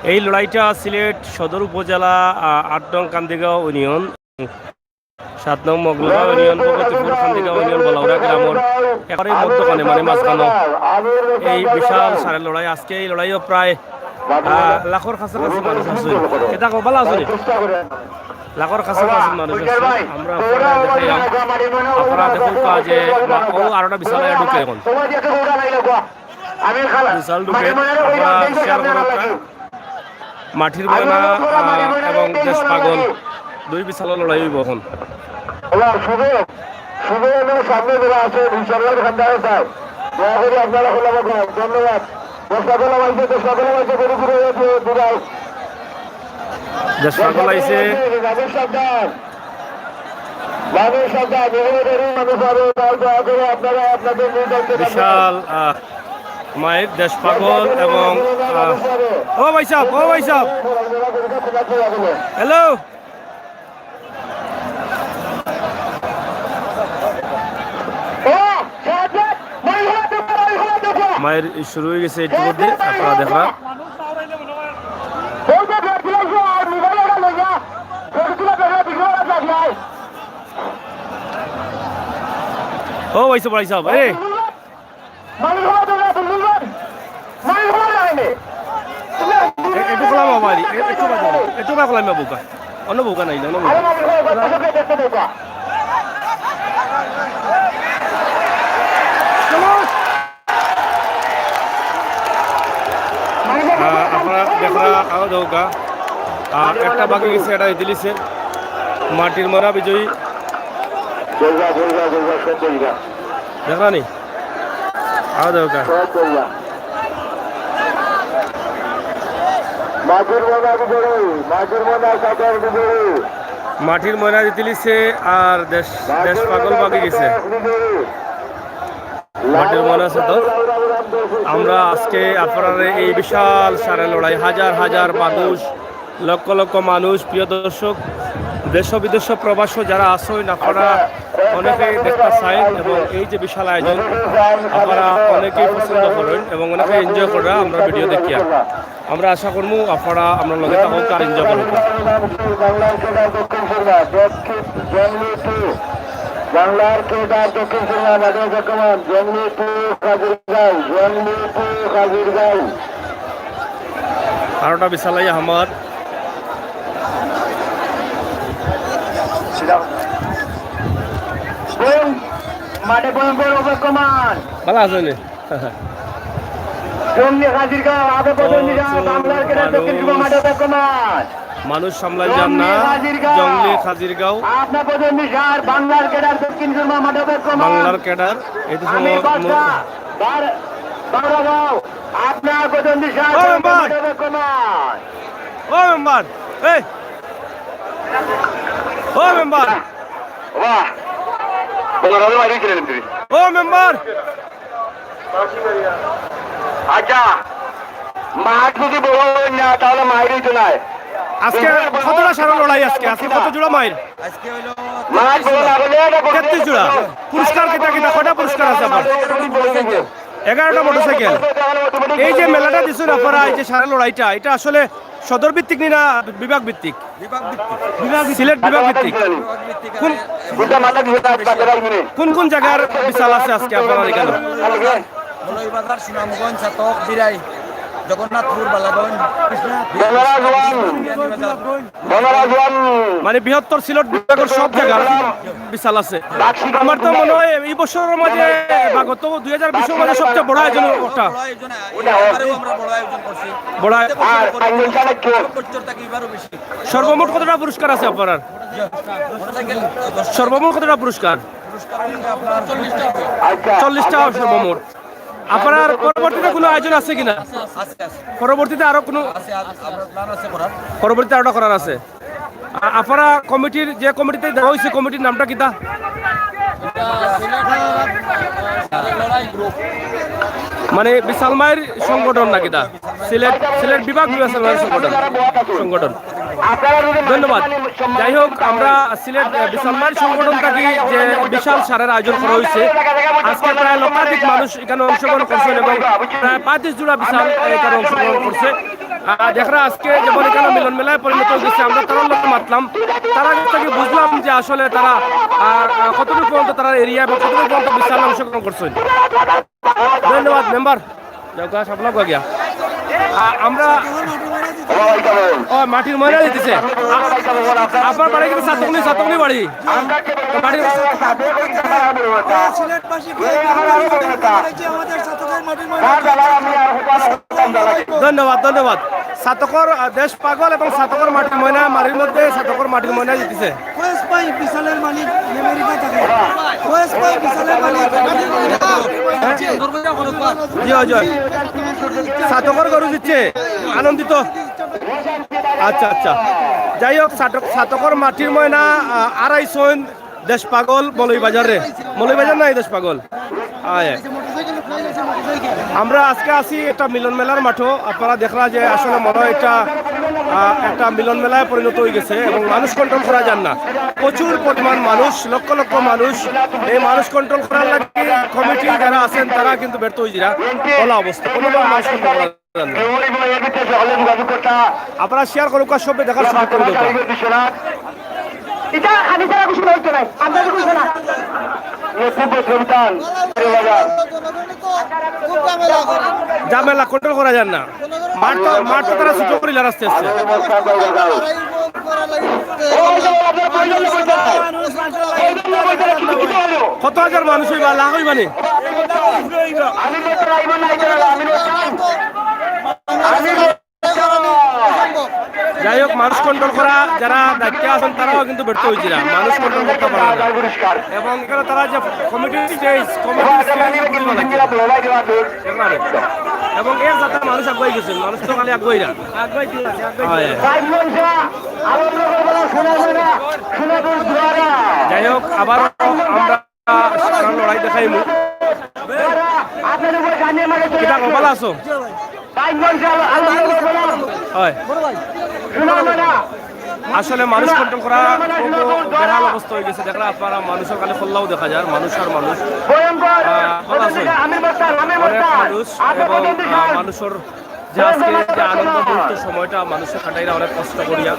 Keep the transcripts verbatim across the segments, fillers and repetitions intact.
এই লড়াইটা সিলেট সদর উপজেলা, আহ, আট নং কান্দিগাঁও ইউনিয়ন, সাত নং মগলগাঁও ইউনিয়ন, ভগতপুর কান্দিগাঁও ইউনিয়ন, বলাউড়া গ্রামর একেবারে মধ্যখানে, মানে মাঝখানো এই বিশাল ষাঁড়ের লড়াই। আজকে এই লড়াইও প্রায়, আহ, লাখর কাছাকাছি মানুষ আছে। এটা কো, ভালা আছইন নি? লাখর কাছাকাছি মানুষ আছে। আমরা আপনারা দেখাইলাম, আপনারা দেখুন যে ও আরোটা বিশাল ঢুকে এখন। বিশাল ঢুকে, আপনারা শেয়ার করুন। মাটির ময়না, আহ, এবং দেশ পাগল দুই বিশাল লড়াই হইব এখন। শুভ, শুভ এবং সামনে যারা আছেন, ইনশাআল্লাহ, খান্দায় স্যার, দয়া করে আপনারা খোলা বন্ধ। ধন্যবাদ। দেশ পাগল আইছে, দেশ পাগল আইছে, গরু ঘুরে গেছে, বিদায়। দেশ পাগল আইছে। রাজেশ সাবধান। রাজেশ সাবধান, এখানে বেরিয়ে মানুষ হবে, তাই দয়া করে আপনারা আপনাদের নিজ দায়িত্বে থাকবেন। বিশাল, আহ, মায়ের দেশ পাগল এবং, আহ, ও ভাই সাহেব, ও ভাই সাহেব। হ্যালো। মায়ের শুরু হয়ে গেছে ইতিমধ্যে, আপনারা দেখরা। ও ভাই সাহেব, ভাই সাহেব, এ। এ-, একটু খোলা মামা আলী, এ-, একটু খোলা মামা, একটু খোলা মামা বউকা। অন্য বউকা নাই, অন্য বউকা। আহ, আপনারা দেখরা আরো দৌকা। আহ, একটা বাকি গেছে, এটা দিলিছে। মাটির ময়না বিজয়ী। দেখরা নি? আরো দৌকা। মাটির ময়না বিজয়ী, মাটির ময়না কাকার বিজয়ী। মাটির ময়না জিতিলিছে আর দেশ, দেশ পাগল বাকি গেছে। মাটির ময়না আছে তো। আমরা আজকে আপনারা এই বিশাল ষাঁড়ের লড়াই, হাজার হাজার মানুষ, লক্ষ লক্ষ মানুষ, প্রিয় দর্শক, দেশ বিদেশ প্রবাস যারা আছেন, আপনারা অনেকেই দেখতে চান এবং এই যে বিশাল আয়োজন, আপনারা অনেকেই পছন্দ করেন এবং অনেকে এনজয় করেন আমরা ভিডিও দেখিয়া। আমরা আশা করমু আপনারা আমরা লগে থাকুক আর এনজয় করুক। বাংলার কেডার দক্ষিণ সুরমা, দক্ষিণ, জংলি টু, বাংলার কেডার দক্ষিণ সুরমা, মাঠে অপেক্ষমান, জংলি টু, খাজিরগাঁও, জংলি টু, খাজিরগাঁও। আরোটা বিশালাই আমার। বল, মাঠে ভয়ঙ্কর অপেক্ষমান। ভালা আছইন নি? জংলি খাজিরগাঁও, আগে ও, পর্যন্ত যা, চোর, বাংলার কেডার দক্ষিণ সুরমা মানুষ, মাঠে অপেক্ষমান। মানুষ সামলাই যান না। জংলি খাজিরগাঁও। জংলি খাজিরগাঁও। আপনার পর্যন্ত যা, বাংলার কেডার দক্ষিণ সুরমা মাঠে অপেক্ষমান। বাংলার কেডার, এই তো আমি সময় বাদশা, মু- বার-, বারোগাঁও, আপনার পর্যন্ত যা, ও মেম্বার। মাঠে অপেক্ষমান। ও মেম্বার, এই। ও মেম্বার। বাহ। বলো, দাদা, বাইরে চলে যান তুমি। ও মেম্বার। আচ্ছা, মাঠ যদি বড় হয় না, তাহলে মাইর হইতো না। আজকে কতটা সারা লড়াই আজকে? আজকে কত জোড়া মাইর? আজকে হইলো মাঠ বড় না হলে এটা করতে তেত্রিশ জোড়া। পুরস্কার কিতা কিতা? কয়টা পুরস্কার আছে আপনার? এগারোটা মোটরসাইকেল। এই যে মেলাটা দিচ্ছেন আপনারা, এই যে সারা লড়াইটা, এটা আসলে সদর ভিত্তিক নি না বিভাগ ভিত্তিক? বিভাগ ভিত্তিক। সিলেট বিভাগ ভিত্তিক। বিভাগ ভিত্তিক। কোন, কোনটা মাথা দিয়ে কাজ বাদ দেওয়া যাবে না। কোন কোন জায়গার বিশাল আছে আজকে আপনার এখানে? মৌলভীবাজার, সুনামগঞ্জ, ছাতক, দিরাই, জগন্নাথপুর, বালাগঞ্জ, কৃষ্ণা, ধন্যবাদ, জোয়ান। বিয়ানীবাজার। ধন্যবাদ, জোয়ান। মানে বৃহত্তর সিলেট বিভাগের সব জায়গার বিশাল আছে। আমার তো মনে হয় এই বছরের মাঝে বা গত দুই হাজার বিশের মাঝে সবচেয়ে বড় আয়োজন ওটা। বড় আয়োজন, এবারেও আমরা বড় আয়োজন করছি। বড় আয়-, প্রত্যেক বছর আর করি। পাঁচজন চালক কে? সব বছর থাকি এবারও বেশি। সর্বমোট কতটা পুরস্কার আছে আপনার? মোটরসাইকেল দশ। সর্বমোট কতটা পুরস্কার? পুরস্কার হচ্ছে আপনার চল্লিশটা। আচ্ছা। চল্লিশটা সর্বমোট। আপনার পরবর্তীতে কোনো আয়োজন আছে কিনা? আছে, আছে। পরবর্তীতে আরো কোনো আছে, আ-, আপনার প্ল্যান আছে করার? পরবর্তীতে আরোটা করার আছে। আ-, আপনারা কমিটির, যে কমিটিতে দেওয়া হয়েছে, কমিটির নামটা কিতা? এটা সিলেট লড়াই গ্রুপ। মানে বিশাল মাইর সংগঠন না কিতা? সিলেট, সিলেট বিভাগ বিভাগ সংগঠন, সংগঠন। ধন্যবাদ। যাই হোক, আমরা সিলেট, আহ, বিশাল মাইর সংগঠন থাকি যে বিশাল সারের আয়োজন করা হয়েছে, আজকে প্রায় লক্ষাধিক মানুষ এখানে অংশগ্রহণ করছেন এবং প্রায় পঁয়ত্রিশ জোড়া বিশাল এখানে অংশগ্রহণ করছে। আহ, দেখরা আজকে যেমন এখানে মিলন মেলায় পরিণত হয়ে গেছে, আমরা তারার লগে মাতলাম, তারার কাছ থেকে বুঝলাম যে আসলে তারা, আহ, আহ, কতটুকু পর্যন্ত তারার এরিয়া এবং কতটুকু পর্যন্ত বিশাল অংশগ্রহণ করছেন। ধন্যবাদ মেম্বার। যাও গা, সামলা গা গিয়া। আ-, আমরা, ও, মাটির ময়না দিতেছে। আ-, আপনার বাড়ি কিন্তু সাতকনি, সাতকনি বাড়ি। তো বাড়ি সিলেটবাসী ভাই, আমাদের সাতকের মাটির ময়না। ধন্যবাদ, ধন্যবাদ। সাতকর, আ, দেশ পাগল এবং সাতকর মাটির ময়না, মারির মধ্যে সাতকর মাটির ময়না জিতেছে। কয়েস ভাই বিশালের মালিক আমেরিকা থাকে। কয়েস ভাই বিশালের মালিক। জি, জি। সাতকর গরু জিতছে, আনন্দিত। আচ্ছা, আচ্ছা। যাই হোক, সাতক-, সাতকর মাটির ময়না, আ, আড়াইশো দেশ পাগল মৌলভীবাজার রে। মৌলভীবাজার নাই দেশ পাগল। আয়। আমরা আজকে আছি একটা মিলন মেলার মাঠো। আপনারা দেখরা যে আসলে মনে হয় এটা, আহ, একটা মিলন মেলায় পরিণত হয়ে গেছে এবং মানুষ কন্ট্রোল করা যার না। প্রচুর পরিমাণ মানুষ, লক্ষ লক্ষ মানুষ। এই মানুষ কন্ট্রোল করার লাগি কমিটি যারা আছেন তারা কিন্তু ব্যর্থ হয়ে যারা। খোলা অবস্থা, কোনো মানুষ কন্ট্রোল করা যার না। আপনারা শেয়ার করুক আর সবে দেখার সুযোগ করে দেবো। এটা আমি ছাড়া কিছু হইতো নাই, আমরা কিছু না। ঝামেলা কন্ট্রোল করা যার না। মাঠ তো, মাঠ তো তারা ছোট করিলার আস্তে আস্তে। কত হাজার মানুষ হইবা, লাখ হইবা নি? যাই হোক, মানুষ কন্ট্রোল করা যারা দায়িত্বে আছেন তারাও কিন্তু ব্যর্থ হয়েছিল, মানুষ কন্ট্রোল করতে পারে না। এবং এখানে তারা যে কমিটির স্টেজ, কমিটির স্টেজ এবং এর যাতে মানুষ আগুয়াই গেছেন, মানুষ তো খালি আগুয়াই না। যাই হোক, আবার আমরা লড়াই দেখাইমু। কিতা কপাল আছো? হয়। আসলে মানুষ কন্ট্রোল করা খুব বেহাল অবস্থা হয়ে গেছে। দেখরা আপনারা, মানুষের খালি খোল্লাও দেখা যায়, মানুষ আর মানুষ। আহ, ভালো আছেন? অনেক মানুষ এবং, আহ, মানুষের যে আজকে যে আনন্দ মুহূর্ত সময়টা মানুষে কাটাইরা অনেক কষ্ট করিয়া।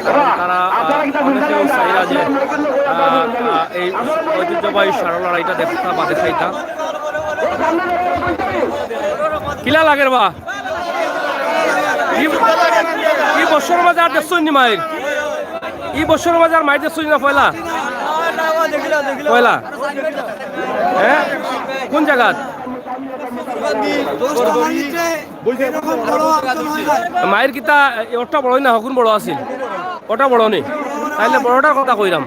এবং তারা, আহ, অনেকেও চাইরা যে, আহ, আহ, এই ঐতিহ্যবাহী ষাঁড় লড়াইটা দেখতা বা দেখাইতা। কিলা লাগের বা? ই, ই বছর মাঝে আর দেখছইন নি মাইর? ই বছর মাঝে আর মাইর দেখছইন না পয়লা? পয়লা? হ্যাঁ? কোন জায়গাত? মাইর কিতা, এ, ওটা বড়ই না, হকুন বড় আছিল? ওটা বড় নি? তাইলে বড়টার কথা কইরাম।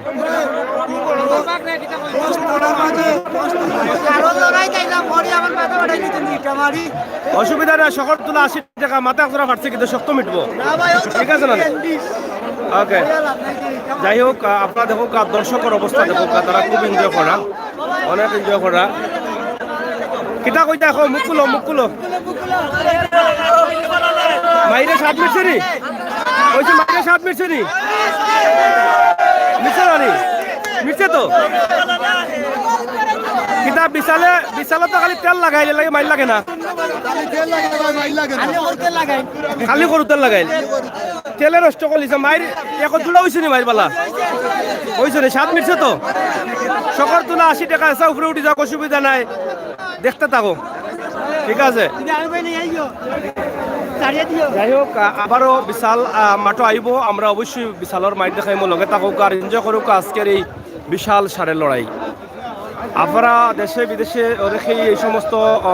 অসুবিধা নাই, সকল তুলা আশি টাকা, মাথা একজোড়া ফাটছে কিন্তু শক্ত মিটবো। ঠিক আছে না? ওকে। যাই হোক, আহ, আপনারা দেখুক, আহ, দর্শকের অবস্থা দেখুক, আহ, তারা খুব এনজয় করা, অনেক এনজয় করা। কিতা কইতা এখন? মুখ খুলো, মুখ খুলো। মাইরে সাত মিটছে নি? কইছে মাইরে সাত মিটছে নি? মিটছে না নি? মিটছে তো? কিতা বিশালে, বিশালে তো খালি তেল লাগাইলে লাগে, মাইর লাগে না। খালি তেল লাগাই, মাইর লাগে না। খালি গরু তেল লাগাইল। তেলে নষ্ট করিলিছে। মাইর এক দুলা হইছে নি মাইর বালা? হইছে নি, সাত মিটছে তো। সকল তুলা আশি টাকা আছে, উপরে উঠি যাক, অসুবিধা নাই। দেখতে থাকো। ঠিক আছে। যাই হোক, আ-, আবারও বিশাল, আ, মাঠো আইবো। আমরা অবশ্যই বিশালর মাইর দেখাইমু, লগে থাকুক আর এনজয় করুক আজকের এই বিশাল ষাঁড়ের লড়াই। আপনারা দেশে বিদেশে অনেকেই এই সমস্ত, আ,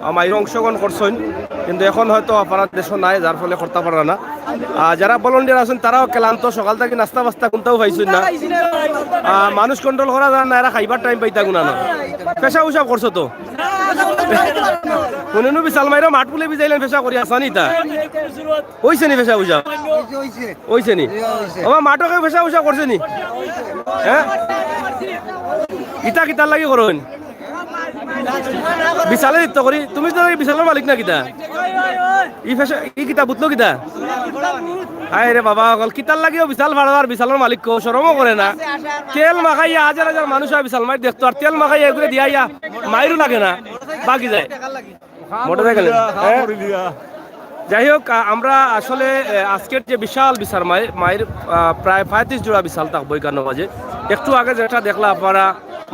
আ, মাইরো অংশগ্রহণ করছেন, কিন্তু এখন হয়তো আপনারা দেশো নাই, যার ফলে করতে পাররা না। আ, যারা ভলান্টিয়ার আছেন, তারাও ক্লান্ত, সকাল থাকি নাস্তা বাস্তা কোনটাও পাইছেন না। আ, মানুষ কন্ট্রোল করা যায় না, এরা খাইবার টাইম পাইতা গুনা না। পেশা উশাব করছো তো? মনে নু বিশাল মাইরো মাঠ বুলে বিজাইলেন, পেশা করি আসানি তা। হইছে নি পেশা উশাব? হইছে নি? ওবা মাঠো কেউ পেশা উশাব করছে নি? হ্যাঁ? ইতা কিতার লাগি করইন? বিশালে দিত করি, তুমি তো এই বিশালর মালিক না কিতা? ই পেশা, ই কিতা বুঝলো কিতা? আয় রে বাবা, অকল কিতার লাগিও বিশাল ফাড়ো আর বিশালর মালিক কও, শরমও করে না। তেল মাখাইয়া হাজার হাজার মানুষ হয় বিশাল মাইর দেখতো, আর তেল মাখাইয়া এগুলো দিয়া ইয়া মাইরও লাগে না, বাকি যায়। মোটরসাইকেল, হ্যাঁ? যাই হোক, আ-, আমরা আসলে, এ, আজকের যে বিশাল বিশাল মাই-, মাইর, আ, প্রায় পঁয়ত্রিশ জোড়া বিশাল থাকবো এখানে মাঝে। একটু আগে যেটা দেখলা আপনারা,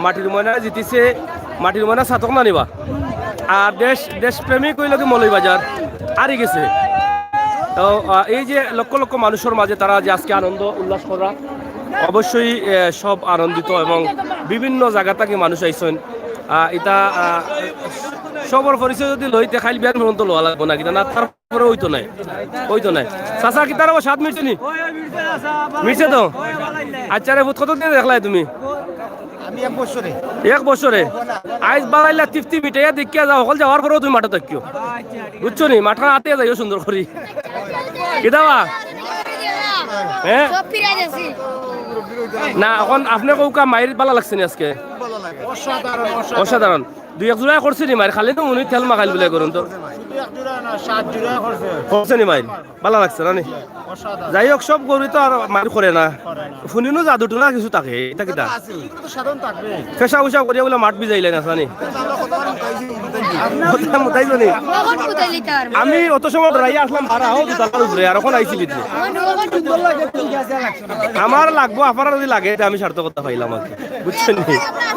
মাটির ময়না জিতিছে, মাটির ময়না ছাতক না নিবা। আর দেশ, দেশপ্রেমিক হইল কি মৌলভীবাজার, হারি গেছে। তো, আ, এই যে লক্ষ লক্ষ মানুষের মাঝে তারা যে আজকে আনন্দ উল্লাস করা, অবশ্যই, এ, সব আনন্দিত এবং বিভিন্ন জায়গা থেকে মানুষ আইছেন। আ, এটা, আ, সবর পরিচয় যদি লইতে খাইল বিয়ান পর্যন্ত লওয়া লাগবো না, কিতা না তার পরে হইতো নাই, হইতো নাই। চাচা, কিতার অবো স্বাদ মিটছে নি? মিটছে তো? আচ্ছা রে পুত, কতদিন দেখলাই তুমি? আমি এক বছরে। এক বছরে? আইজ বাজাইলা তৃপ্তি মিটাইয়া দেখিয়া যাও, হকল যাওয়ার পরেও তুমি মাঠে থাকিও। বুঝছো নি? মাঠখান আতে যাইও সুন্দর করি। কিতা বা? হ্যাঁ? সব ফিরাই দিছি। না, এখন আপনি কউকা মাইর বালা লাগছে নি আজকে? অসাধারণ, অসাধারণ। অসাধারণ। দুই এক জোড়া করছে নি মাইর? খালি তো উনি তেল মাখাইল বলে করুন তো। শুধু এক জোড়া না, সাত জোড়া করছে। করছে নি মাইর? বালা লাগছে না নি? অসাধারণ। যাই হোক, সব গরু তো আর মাইর করে না। করে না। হুনিনু জাদু টুনা কিছু থাকে, এটা কিতা? আছে, এগুলো তো সাধারণ থাকবে। ফেসা উসা করিয়া বলে মাঠ বিজাইলে না, জানি। আমরা কতবার মুতাইছি, মুতাইছি। কথা মুতাইছো নি? কখন কোথায় নিতে পারবে? আমি অত সময় ডরাইয়া আসলাম ভাড়া, ও দুতলার উপরে, আর এখন আইছি ভিতরে। আমার নগদ সুন্দর লাগে, ঠিক আছে, লাগছে না। আমার লাগবো, আপনারা যদি লাগে, তে আমি সার্থকতা পাইলাম আর কি। বুঝছেন নি?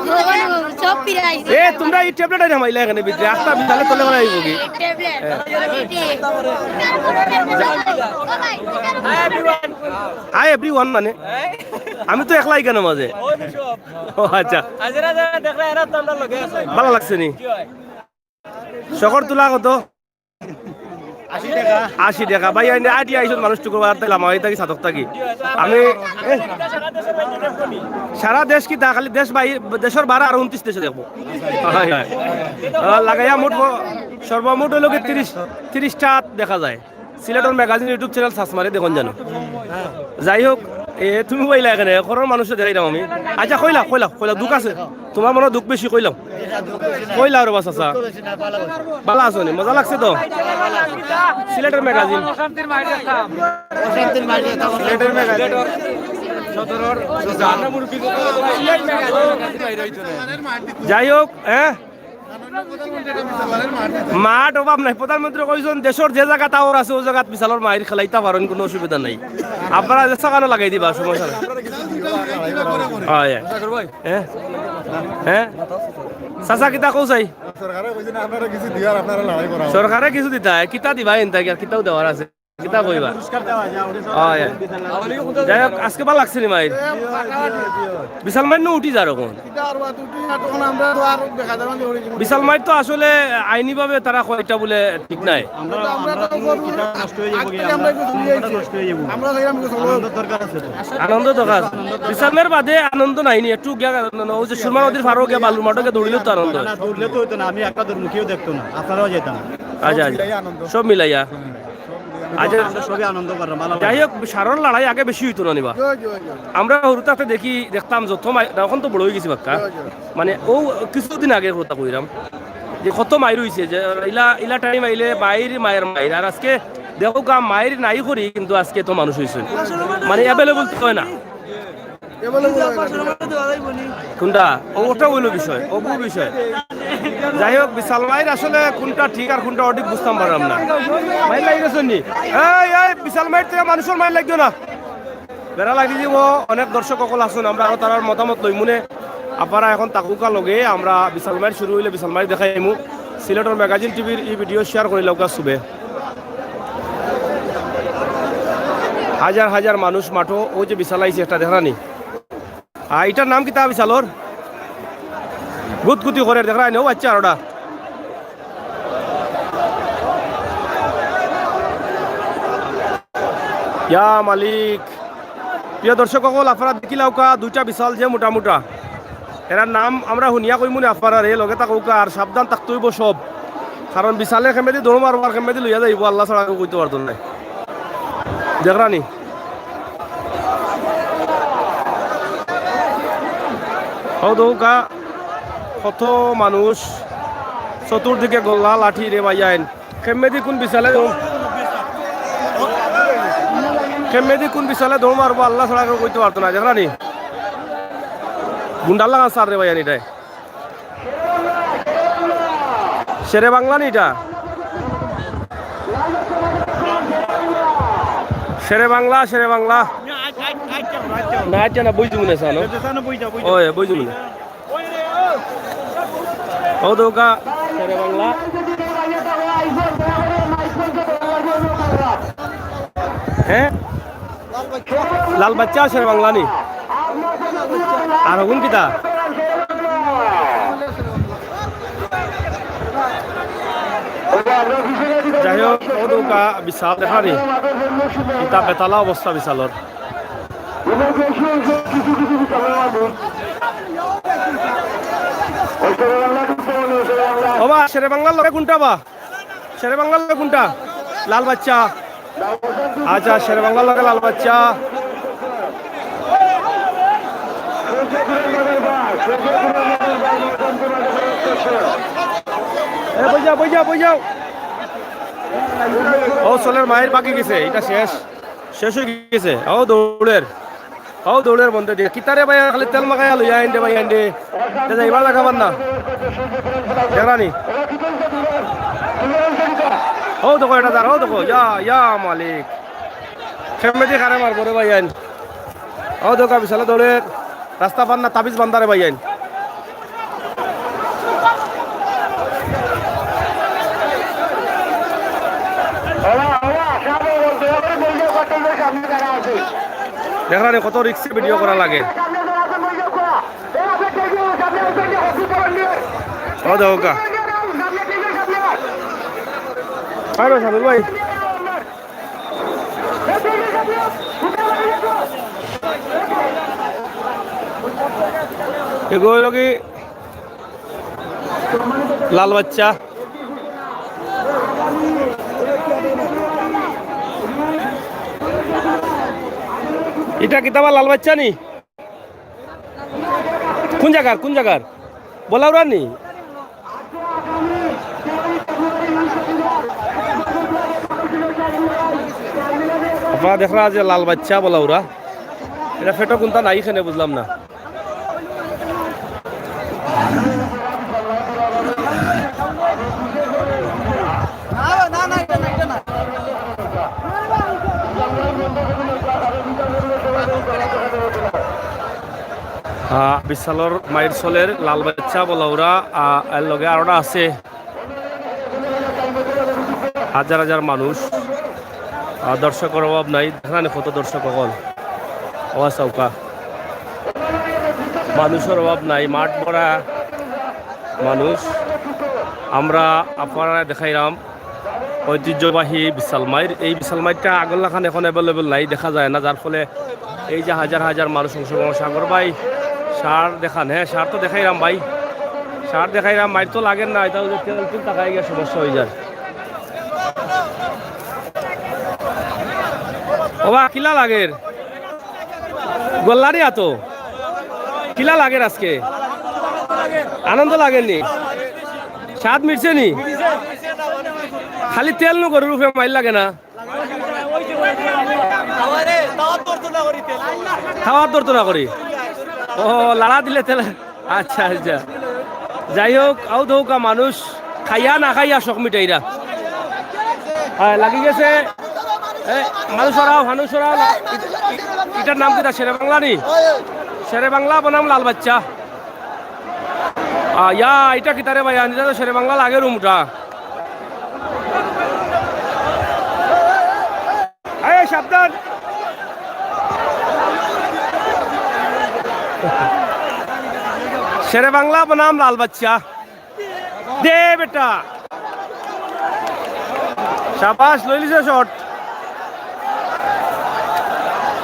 নগদ সব ফিরে আইছে। এ, তোমরা এই ট্যাবলেট আইনা মাইলা এখানে ভিতরে, আস্তা বিশালে তলে করে আইবো কি? ট্যাবলেট। হ্যাঁ। হাই এভরিওয়ান মানে? আমি তো একলাই কেন মাঝে? ও আচ্ছা। হাজিরা যারা দেখরা, এরা তো আমরা লগে আছে। ভালা লাগছে নি? জি হয়। শখর তুলা কত? আশি টাকা। আশি টাকা। ভাই, আইনে আটি আইসন মানুষ টুকু বাজার তাইলে আমার থাকি সাতক থাকি। আমি, এ, সারা দেশ কিতা, খালি দেশ বাই-, দেশর বারো আর ঊনত্রিশ দেশে দেখবো। হয়, হয়। আহ, লাগাইয়া মোট ব-, সর্বমোট হইল কি তিরিশ, তিরিশটা দেখা যায়। সিলেটর ম্যাগাজিন YouTube চ্যানেল সার্চ মারি দেখুন জানো। যাই হোক, এ, তুমি বইলা এখানে, ঘরর মানুষে দেখাইলাম আমি। আচ্ছা, কইলা, কইলা, কইলা, দুঃখ আছে। তোমার মনে দুঃখ বেশি, কইলাম। কইলা আর বাস আসা। বালা আছো নি? মজা লাগছে তো? সিলেটের ম্যাগাজিন। সিলেটের ম্যাগাজিন। যাই হোক, হ্যাঁ? মাঠ অভাব নাই। প্রধানমন্ত্রী কইছেন, দেশর যে জায়গা টাওয়ার আছে, ও জায়গাত বিশালর মাইর খেলাইতা পারেন, কোনো অসুবিধা নাই। আপনারা যে সাকানো লাগাই দিবা, সমস্যা নাই। হয়, হ্যাঁ। হ্যাঁ? হ্যাঁ? চাচা, কিতা কও চাই? সরকারে কইছে না, আপনারা কিছু দিয়ার, আপনারা লড়াই করা। সরকারে কিছু দিতা, কিতা দিবা এনতা, কিতাও দেওয়ার আছে। কিতা কইবা? পুরস্কার দেওয়া যায়, ওটা সব হয়। যাই হোক, আজকে ভালা লাগছে নি মাইর? বিশাল মাইর নু উঠি যার এখন। এটা আর বাদ উঠি না, তখন আমরা তো আর দেখা যাবে না, ওই বিশাল মাইর তো আসলে আইনিভাবে তারা কয়টা বলে ঠিক নাই। আমরা, আমরা তো কোনো কিছু নষ্ট হয়ে যাবো, আগে আমরা একটু চলে যাইছি। নষ্ট হয়ে যাবো। আমরা চাইলাম একটু চলো। আনন্দ দরকার আছে তো। আনন্দ দরকার। বিশাল মাইর বাদে আনন্দ নাই নি, একটু গিয়া, ওই যে সুরমা নদীর পাড়ো গিয়া বালুর মাঠো গিয়া দৌড়িলেও তো আনন্দ হয়। না, দৌড়লে তো হইতো না, আমি একটা দৌড় মুখেও দেখতো না, আপনারাও যেতাম। আচ্ছা, আচ্ছা। সব মিলাইয়া। আচ্ছা, আমরা সবই আনন্দ করলাম, ভালো যাই হোক, সারর লড়াই আগে বেশি হইতো না নিবা। আমরা হুরু থাকতে দেখি, দেখতাম যত মাই-, না, এখন তো বড় হয়ে গেছি বাক্কা। মানে, ও কিছুদিন আগে কথা কইরাম যে কত মাইর হইছে, যে ইলা, ইলা টাইম আইলে বাইর মায়ের মাইর। আর আজকে দেখো গা, মাইর নাই করি, কিন্তু আজকে তো মানুষ হইছে। মানে, অ্যাভেলেবল তো হয় না। কোনটা? ও, ওটা হইল বিষয়, অপু বিষয়। যাই হোক, বিশাল মাইর আসলে কোনটা ঠিক আর কোনটা অঠিক বুঝতাম পারলাম না। মাইর লাগি গেছে নি? এই, এই, বিশাল মাইর থেকে মানুষের মাইর লাগবে না। বেড়া লাগি দিব, অনেক দর্শক সকল আছইন, আমরা আরো তারার মতামত লইমুনে। আপনারা এখন তাকুকা লগে, আমরা বিশাল মাইর শুরু হইলে বিশাল মাইর দেখাইমু। সিলেটর ম্যাগাজিন টিভির এই ভিডিও শেয়ার করে লওকা সুবে। হাজার হাজার মানুষ মাঠো, ওই যে বিশাল আইছে একটা, দেখরা নি? আর এটার নাম কিতা বিশালর? গুতগুতি করে, দেখরা নি? ও আচ্ছা, আর ওটা। ইয়া মালিক। প্রিয় দর্শক সকল, আপনারা দেখিলাউকা দুইটা বিশাল যে মোটা মোটা। এরার নাম আমরা হুনিয়া কইমুনে আপনারারে, লগে থাকউকা আর সাবধান থাকতে হইব সব। কারণ বিশালে কেমেদি দৌড় মারবো আর কেমেদি লইয়া যাইব, আল্লাহ ছাড়া কেউ কইতে পারতো না। দেখরা নি? ও দৌকা কত মানুষ, চতুর্দিকে গোল্লা লাঠি রে ভাইয়াইন। কেমেদি কোন বিশালে দৌড়, কেমেদি কোন বিশালে দৌড় মারবো আল্লাহ ছাড়া কেউ কইতে পারতো না, দেখরা নি? গুন্ডার লাগান সার রে ভাইয়াইন এটাই। শেরে বাংলা নি এটা? শেরে বাংলা, শেরে বাংলা। না, আচ্ছা না, বুঝি মনে আছে, না? ওই, বুঝি মনে। ও দৌকা, শেরে বাংলা। হ্যাঁ? লাল বাচ্চা, শেরে বাংলা নি? আর হগুন কিতা? যাই হোক, ও দৌকা বিশাল দেখা নি। ইতা বেতালা অবস্থা বিশালর। ও বা, শেরে বাংলার লগে কোনটা বা? শেরে বাংলার লগে কোনটা? লাল বাচ্চা। আচ্ছা, শেরে বাংলার লগে লাল বাচ্চা। এ, বই যাও, বই যাও, বই যাও। ও, চলের মাইর বাকি গেছে, ইটা শেষ। শেষ অই গেছে। ও দৌড়ের, ও দৌড়ের বন্ধে দিয়া। কিতারে ভাই, খালি তেল মাখাইয়া লইয়া আইন দে ভাই, আইন দে। তে যাইবার জাগা পার না। দেখরানি। ও দেখো, এটা যার, ও দেখো, ইয়া, ইয়া মালিক। খেমেদি কারে মারবো রে ভাই আইন। ও দেখো, বিশাল দৌড়ের। রাস্তা পার না, তাবিজ বান্ধারে ভাই আইন। দেখরানি কত রিক্সে ভিডিও করা লাগে। ও দেখো গা। পারো সাবির ভাই। এগো অইলো কি লাল বাচ্চা। ইটা কিতা বা লাল বাচ্চা নি? কোন জাগার, কোন জাগার? বলাউরা নি? আপনারা দেখরা যে লাল বাচ্চা বলাউরা, ইটা ফেটো কোনটা নাই এখানে বুঝলাম না। আহ, বিশালর মাইর চলের লাল বাচ্চা বলাউরা, আহ, এর লগে আরোটা আছে। হাজার হাজার মানুষ, আহ, দর্শকর অভাব নাই। দেখরানি কত দর্শক অকল, অবাক অউক্কা। মানুষর অভাব নাই, মাঠ ভরা মানুষ। আমরা আপনারারে দেখাইরাম ঐতিহ্যবাহী বিশাল মাইর। এই বিশাল মাইরটা আগর লাখান এখন available নাই, দেখা যায় না, যার ফলে এই যে হাজার হাজার মানুষ অংশগ্রহণ। সাগর ভাই, সার দেখান, হ্যাঁ, সার তো দেখাইরাম ভাই, সার দেখাইরাম, মাইর তো লাগের না, ইটা অইলে তেল, তেল টাকা গিয়া সমস্যা অই যায়। ওবা, কিলা লাগের? গল্লারি আতো। কিলা লাগের আজকে? আনন্দ লাগের নি? স্বাদ মিটছে নি? খালি তেল নু গরুর উপরে মাইর লাগে না? তাওয়াত ধরতো না করি। ও, লাড়া দিলে তেল। আচ্ছা, আচ্ছা। যাই হোক, আউ দৌকা মানুষ খাইয়া না খাইয়া শখ মিটাইরা। হ্যাঁ, লাগি গেছে। এ, মানুষ ওরাও, মানুষ ওরাও। ইটার নাম কিতা? শেরে বাংলা নি? শেরে বাংলা বনাম লাল বাচ্চা। আ, ইয়া, ইটা কিতা রে ভাই? আনিতা তো শেরে বাংলা লাগের উমটা। এই, সাবধান। শেরে বাংলা বনাম লাল বাচ্চা। দে বেটা। শাবাশ, লইলিছে শট।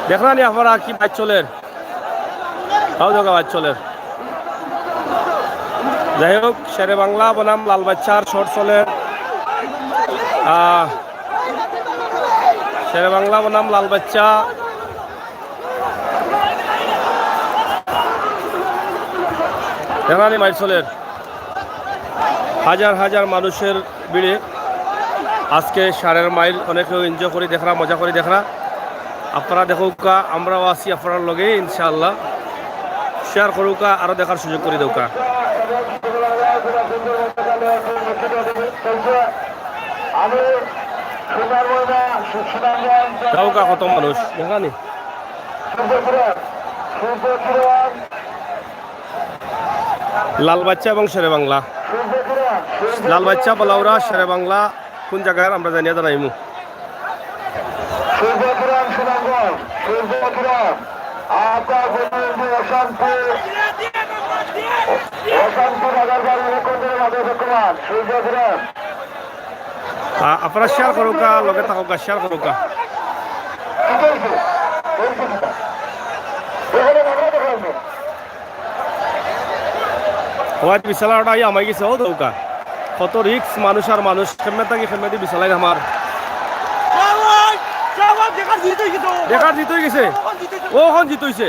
দেখরানি আপনারা কি বাইর চলের। তাও দেখা বাইর চলের। যাই হোক, শেরে বাংলা বনাম লাল বাচ্চার শট চলের। আহ, শেরে বাংলা বনাম লাল বাচ্চা। দেখরানি মাইর চলের। হাজার হাজার মানুষের ভিড়ে আজকে সারের মাইর অনেকেউ enjoy করি দেখরা, মজা করি দেখরা। আপনারা দেখউক্কা, আমরাও আছি আপনারার লগে ইনশাআল্লাহ। Share করউক্কা, আরো দেখার সুযোগ করি দেউক্কা। আমি সুন্দর ময়না তাও কা কত মানুষ দেখা নি। লাল বাচ্চা এবং শেরে বাংলা। লাল বাচ্চা, বলাউরা, শেরে বাংলা কোন জাগার আমরা জানিয়া জানাইমু। সূর্যকিরণ সুনামগঞ্জ, সূর্যকিরণ, আপনার প্রতিনিধি অশান্তি, অশান্তি বাজার বাড়ি কোন জায়গায় মাদক বর্তমান, সূর্যকিরণ। আ-, আপনারা শেয়ার করুকা, লগে থাকুকা, শেয়ার করুকা। কি করছে? বলছি কিতা? এখানে আমরা দেখাইনি। হবায়দি বিশাল আরোটা আইয়া হামাই গেছে, ও দৌকা। কত রিস্ক, মানুষ আর মানুষ, কেমনে থাকি কেমনে দি বিশাল আইন আমার। দেখার জিত অই গেছে। ও, অখন জিত অইছে।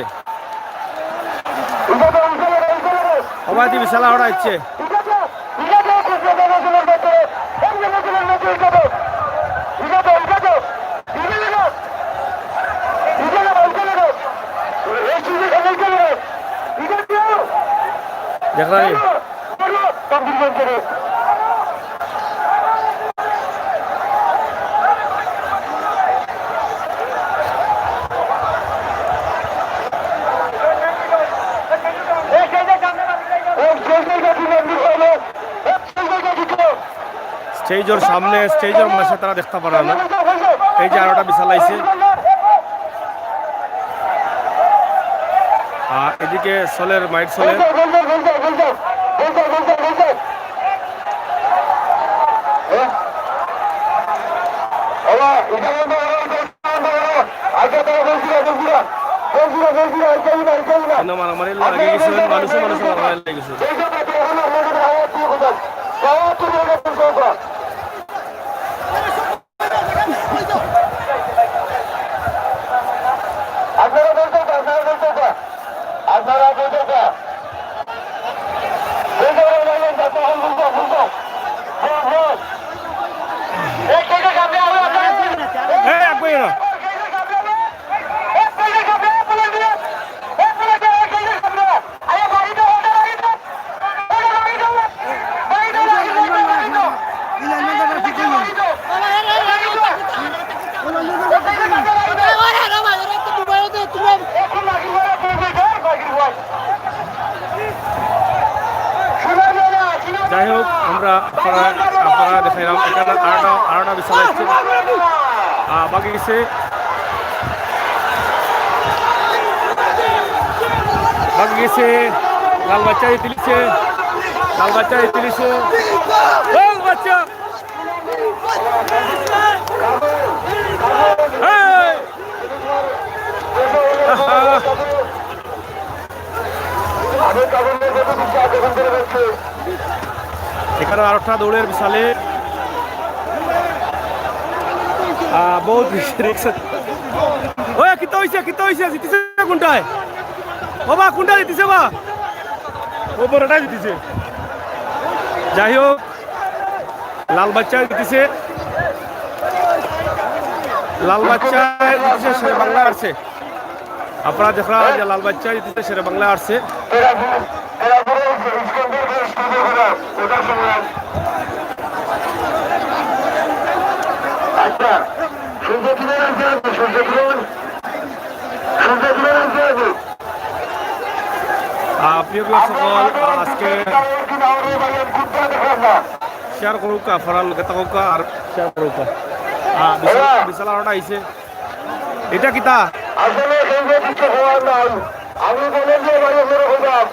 হবায়দি বিশাল আরোটা আইছে। দেখরা নি? স্টেজর সামনে, স্টেজর মাঝে তারা দেখতা পারা না। এই যে আরোটা বিশাল আইছে। আর এদিকে চলের, মাইট চলের। এনে মারামারি লাগি গেছে, মানুষে মানুষে মারামারি লাগি গেছে। আপনারা বলতে চান, আপনারা বলতে চান, আপনারা বলতে চান। এই, এক বই না। যাই হোক, আমরা আপনারা, আপনারা দেখাইলাম, এখানে আরোটা, আরোটা বিশাল আসছে। আহ, বাকি গেছে, বাকি গেছে, লাল বাচ্চা জিতিলিছে, লাল বাচ্চা জিতিলিছে, লাল বাচ্চা। এই! আহা! এখানে আরোটা দৌড়ের বিশালে, আহ, বহুত বেশি রিস্ক। ওই, কিতা অইছে, কিতা অইছে? জিতিছে কোনটায়? ও বা, কোনটা জিতিছে বা? ও বড়টা জিতিছে। যাই হোক, লাল বাচ্চা জিতিছে, লাল বাচ্চা জিতিছে, শেরে বাংলা আসছে। আপনারা দেখরা যে লাল বাচ্চা জিতিছে, শেরে বাংলা আসছে। আচ্ছা, সূর্য কিরণ আসবে, সূর্য কিরণ, সূর্য কিরণ আসবে। আহ, প্রিয় দর্শক, আহ, আজকে শেয়ার করুকা, আপনারা লগে থাকুকা আর শেয়ার করুকা। আহ, বিশাল, বিশাল আরোটা আইছে। এটা কিতা? আসলে এই যে কিছু হওয়ার নাই। আমি বলেন যে এবারে মেরে হইলাম।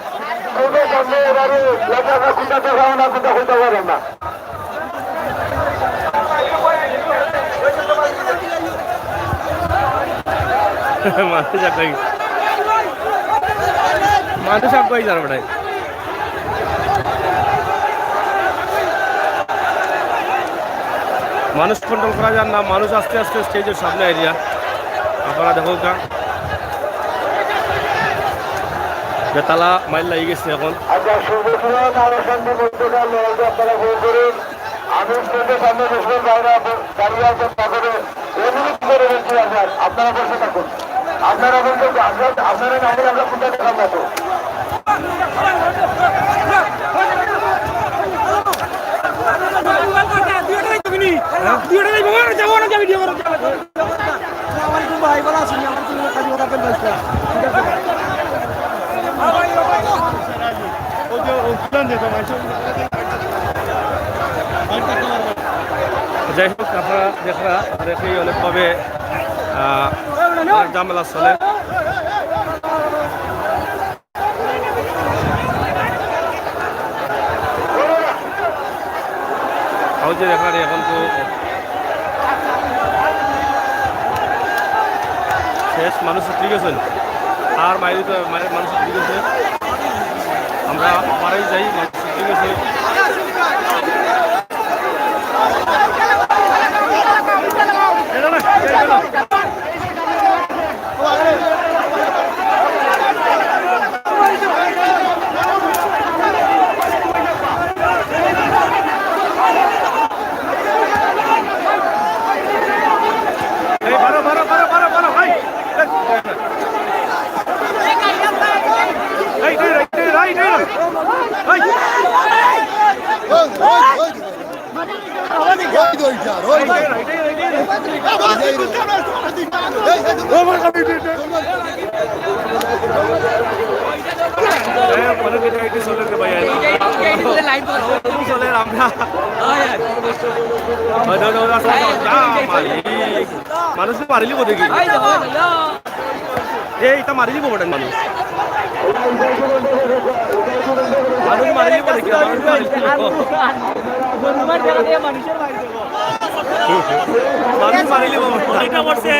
কোনটা সামনে এবারে লেখা না, কোনটা দেখাও না, কোনটা হইতে পারে না। মানুষ আগুয়াই, মানুষ আগুয়াই যার বেটায়। মানুষ কন্ট্রোল করা যার না, মানুষ আস্তে আস্তে স্টেজর সামনে আইরা। আপনারা দেখউক্কা, বেতালা মাইল লাগি গেছে এখন। আচ্ছা, শুভ কিরণ, আরো শান্তি মধ্যকার লড়াইটা আপনারা ভোগ করুন। আমি স্টেজের সামনে বসবেন, বাইরে দাঁড়িয়ে আছেন, তারপরে অনুরোধ করে বলছি, আপনার, আপনারা বসে থাকুন। আপনারা বলতে, আপনারা, আপনারা না হলে আমরা কোথায় দেখাবো? ভিডিওটা দেখবো, যাবো না, যাবো, ভিডিও করো, যাবো। আমার একটু ভাই বলা আছে, আমার একটু কাজ কথা বলতে আসলাম। ঠিক আছে? যাই হোক, আপনারা দেখরা, আর এখানে অনেকভাবে, আহ, অনেক ঝামেলা চলে। হাউজের এখানে এখন তো শেষ, মানুষ উঠে গেছেন। আর মাইরি তো মাইরি মানুষ উঠে গেছে। আমরা মারাই যাই, মানুষ উঠে গেছে। এই, বারো, বারো, বারো, বারো, বারো, এই। এই, এই, এই, এই, এই, এই, এই। এই। ওই, ওই, ওই। ওই তো ওইটা, ওই তো। এই, এই, এই, এই। এ, পরে কেটে কেটে চলে রে ভাই, আয়। চলে রে আমরা। ওই, ওই, ওই, রাস্তা, যা, মারি। মানুষ তো মারিলি কোথায় কি? এই, ইটা মারিলি কোথায় মানুষ? মানুষ মারিলি কোথায় কি? মানুষ মারিলি কোথায়? মানুষ মারিলি কোথায়? এটা করছে।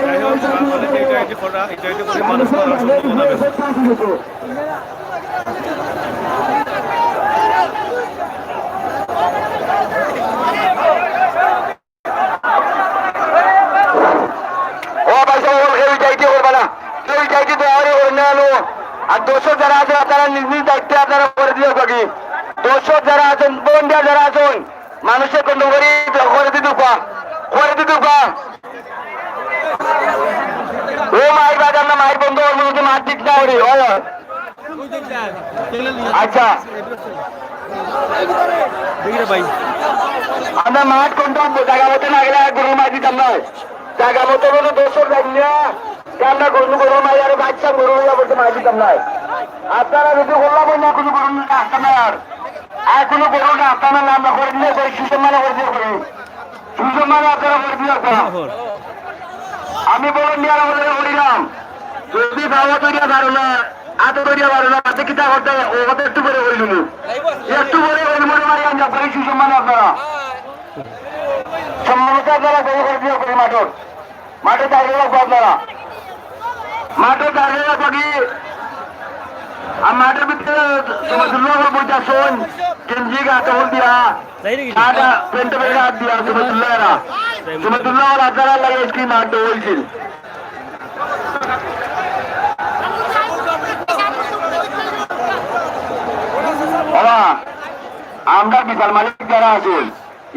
যাই হোক, আমাদের এই জায়গাটি করা, এই জায়গাটি করে মানুষ মারা সম্ভব না। ও ভাই সাহেব, কেউ ইটাইটি করবা না, কেউ ইটাইটি দয়া করে করইন না, আনো। আর দর্শক যারা আছেন, আপনারা নিজ নিজ দায়িত্বে আপনারা করে দিও বাকি। দর্শক যারা আছেন, volunteer যারা আছেন, মানুষের কন্ট্রোল করি করে দিতে পা, করে দিতে পা। ও মাইর বাজার না, মাইর বন্ধ হওয়ার মধ্যে মার ঠিক না করি, ও। আচ্ছা। দেখি রে ভাই। আমরা মাঠ কন্ট্রোল জায়গা মতো না গেলে আর গরু মার দিতাম না। জায়গা মতো মতো দর্শক যাই না, যে আমরা গরু, গরু মারি, আরো বাচ্চা গরু হইয়া বলতে মার দিতাম না। আপনারা যদি বললাম না, কোনো গরু রাখতাম না আর। আর কোনো গরু রাখতাম না, আমরা করে দিলে করি, সুসম্মানে করে দিলে করি। সুসম্মানে আপনারা করে দিলে আপনারা। আমি বললাম, নিয়ে আমাদের হরিরাম, যদি দাওয়া তৈরি পারো না, আতো তৈরি পারো না, আতে কিতা করতে, ও কথা একটু পরে করে দিবো। একটু পরে করে দিবো, মারি আমি আপনারা সুসম্মানে আপনারা। সম্মানিত আপনারা দয়া করে দিয়ে করে মাঠর। মাঠে দাঁড়িয়ে রাখবো আপনারা। মাঠে দাঁড়িয়ে রাখবো কি? আর মাঠের ভিতরে তোমার দুর্লভ বইটা শোন, গেঞ্জি গায়ে তখন দিয়া, সাদা প্যান্ট বেড়ে হাত দিয়া, তোমার দুর্লভ এরা। তোমার দুর্লভ এরা আপনারা লাগে কি মাঠে হয়েছিল। বাবা, আমরা বিশাল মালিক যারা আছেন,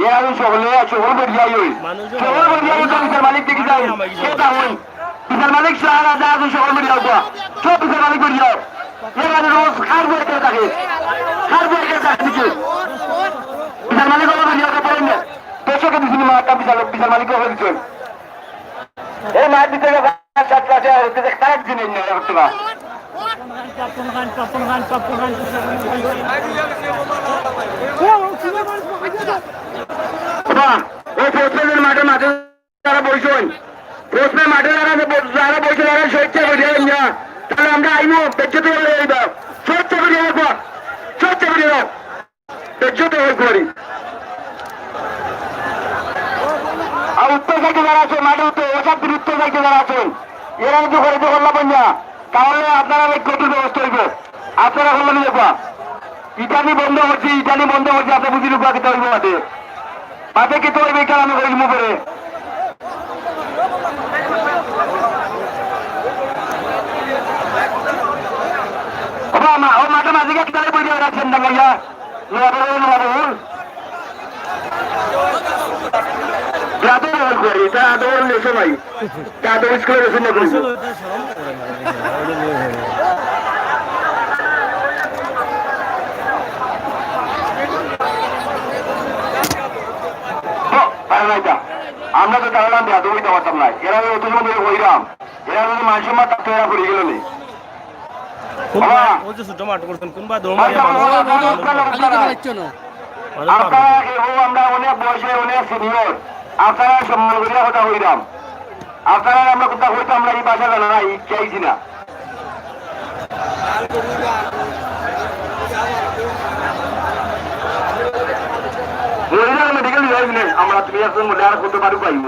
এরা ওই সকলে, সকল বেরিয়াই ওই। মানুষও সকল বেরিয়াই তো বিশাল মালিক দেখি যাই। সেটা হই। বিশাল মালিক সারা যা আছে সকল বেরিয়াও তো। সব বিশাল মালিক বেরিয়াও। এরা রোজ খার বই করে থাকে। খার বই করে থাকে দিকে। বিশাল মালিক হলো বেরিয়াও তো পড়েন না। দর্শকে দিছিল মাঠটা বিশাল, বিশাল মালিক হলো দিচ্ছেন। এই মাঠ দিতে গেলে সাত লাখে আর হচ্ছে যে খারাপ জিনিস নেই, এখন তো না। বাহ, ওই প্রত্যেকের মাঠে মাঠে যারা বইছেন, প্রশ্নে মাঠে যারা, যারা বইছেন, তারা স্বেচ্ছা করে দেবেন না। তাহলে আমরা আইবো, বেঁচে তো হয়ে যাইব। স্বেচ্ছা করে দেবো, স্বেচ্ছা করে দেবো। বেঁচে তো হয়ে করি। আর উত্তর সাইডে যারা আছে, মাঠে উত্তর, ওসব উত্তর সাইডে যারা আছেন, এরা যদি করে দিয়ে করলাম না, তাহলে আপনারা এই কঠোর ব্যবস্থা হইব। আপনারা করলাম দেখবা, ইটানি বন্ধ করছি, ইটানি বন্ধ করছি, আপনি বুঝি ঢুকা কিতা হইব মাঠে। মাঠে কিতা হইবে, এটা আমি করি মুখ করে। ও মা-, ও মাঠে মাঝে গিয়ে কিতারে বইয়া রাখছেন না ভাইয়া? নোয়া বল, নোয়া বল। এটা আদৌ বল করি, এটা আদৌ বল লেসো নাই। এটা আদৌ স্কুলে গেছেন না করি। আসলে ওটা শরম করে না। আমরা তো তারা বেয়াদব অইতাম পারতাম না। এরা অত সময় ধরি কইরাম, এরা যদি মান সম্মান থাকতো, এরা পড়ি গেল নি। কোন বাবা। ভাই, ওই যে ছোট মাঠ করছেন, কোন ভাই দৌড় মারিয়া মানুষ, মানুষ আপনারা পাগল। আপনারা ও আমরা অনেক বয়সে অনেক সিনিয়র, আপনারা সম্মান করিয়া কথা কইরাম। আপনারা আমরা কথা কইতাম, আমরা এই ভাষা জানা না, এই চাইছি না। মহিলা মেডিকেল লিয়াইলে আমরা তুমি এখন মনে আর কত বারো পাইব।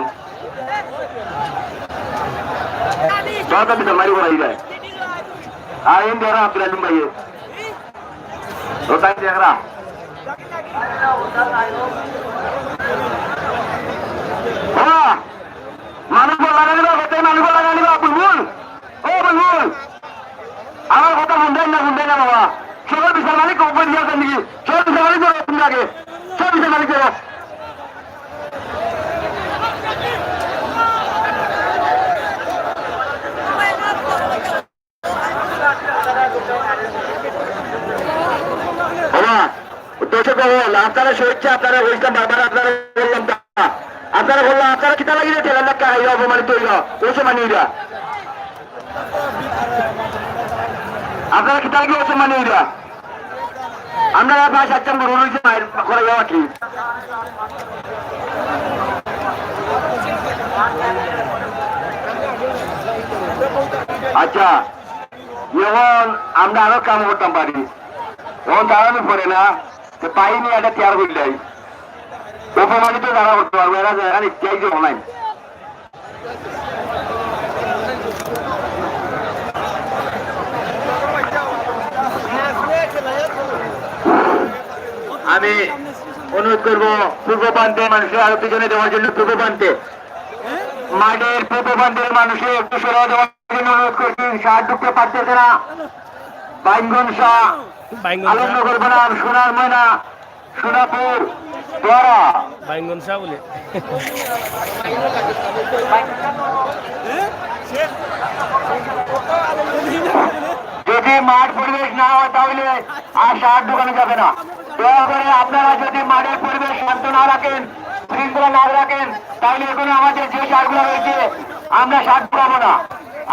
দশ দিন মারি করাই যায়। আর এই ধরো আব্দুল আলিম ভাই। ও তাই দেখরা। হ্যাঁ। মানুষ লাগানি বা, বেটায় মানুষ লাগানি বা, বুলবুল। ও বুলবুল। আমার কথা শুনবেন না, শুনবেন না বাবা। সবাই বিশাল মালিক কখন দিয়েছেন নাকি? সবাই বিশাল মালিক ধরো তুমি আগে। সবাই বিশাল মালিক ধরো। বাবা, দর্শক মহল, আপনারা স্বেচ্ছা, আপনারা বলতাম বারবার, আপনারা বললাম তা। আপনারা বললাম, আপনারা কিতা লাগিয়ে ঠেলা ধাক্কা খাইয়া অপমানিত হইয়া, অসম্মানীরা। আপনারা কিতা লাগিয়ে অসম্মানীরা? আমরা আর পাঁচ সাতজন গরু রয়েছে, বাইর করা যাওয়া কি? আচ্ছা, এখন আমরা আরো কাম করতাম পারি। এখন তারা আমি পড়ে না, তো পাইনি একটা তৈয়ার করলাই। অপমানিত যারা করতে পারবো, এরা এখানে ইতিহাস নাই। আমি অনুরোধ করব পূর্ব প্রান্তে মানুষের আরো পিছনে দেওয়ার জন্য, পূর্ব প্রান্তে, মাঠের পূর্ব প্রান্তের মানুষের একটু সরে দেওয়ার জন্য অনুরোধ করছি। শাহ ঢুকতে পারতেছে না। বাইঙ্গন শাহ, বাইঙ্গন শাহ। আলমনগর বনাম সোনার ময়না, সোনাপুর, দোয়ারা। বাইঙ্গন শাহ বলে। যদি মাঠ পরিবেশ না হয়, তাহলে আর শার্ট ঢুকানো যাবে না। দয়া করে আপনারা যদি মাঠের পরিবেশ শান্ত না রাখেন, শৃঙ্খলা না রাখেন, তাহলে এখন আমাদের যে শার্টগুলো রয়েছে, আমরা শার্ট ঢুকাবো না।